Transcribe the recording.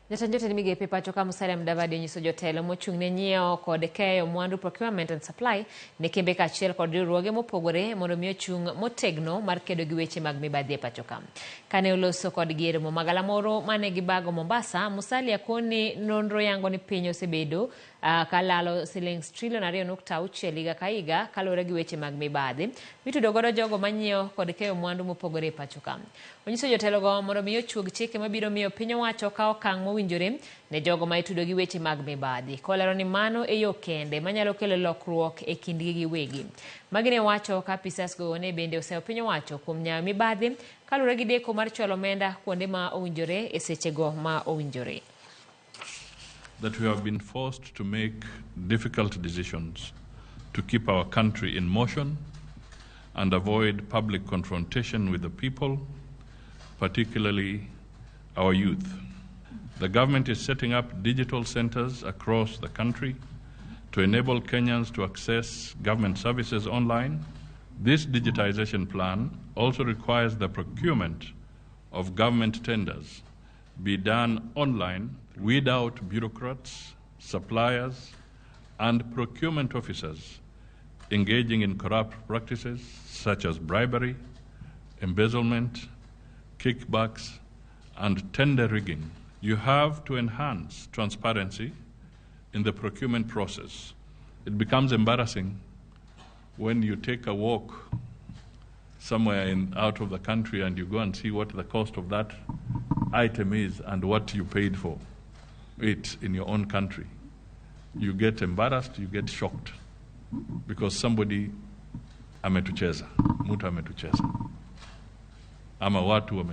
Jatend jotend migepe pacho ka Musalia Mudavadi onyiso jotelo mochung' ne nyiewo kod keyo mwandu, procurement and supply, ne kembe kaachiel kod riwruoge mopogore mondo mi ochung' motegno mar kedo gi weche mag mibadhi e pacho ka. Kane oloso kodgi e romo magalamoro mane gibago Mombasa, Musalia koni nonro yango ni piny osebedo ka lalo siling trilion 2.6 higa ka higa kaluwore gi weche mag mibadhi mitudo godo jogo manyiewo kod keyo mwandu mopogore e pacho ka. Onyiso jotelogo mondo mi ochuog chike mabiro miyo piny owacho kawo okang' mowinjore ne jogo ma itudo gi weche mag mibadhi. Kolero ni mano e yo kende manyalo kelo lokruok e kindgi giwegi. Magi ne wacho ka apisas go ne bende oseyo piny owacho kuom nyayo mibadhi kaluwore gi deko mar chwalo omenda kuonde ma owinjore e sechego ma owinjore. That we have been forced to make difficult decisions to keep our country in motion and avoid public confrontation with the people, particularly our youth. The government is setting up digital centers across the country to enable Kenyans to access government services online. This digitization plan also requires the procurement of government tenders be done online without bureaucrats, suppliers, and procurement officers engaging in corrupt practices such as bribery, embezzlement, kickbacks, and tender rigging. You have to enhance transparency in the procurement process. It becomes embarrassing when you take a walk somewhere out of the country and you go and see what the cost of that item is and what you paid for it in your own country. You get embarrassed, you get shocked because somebody ametucheza, mtu ametucheza ama watu wame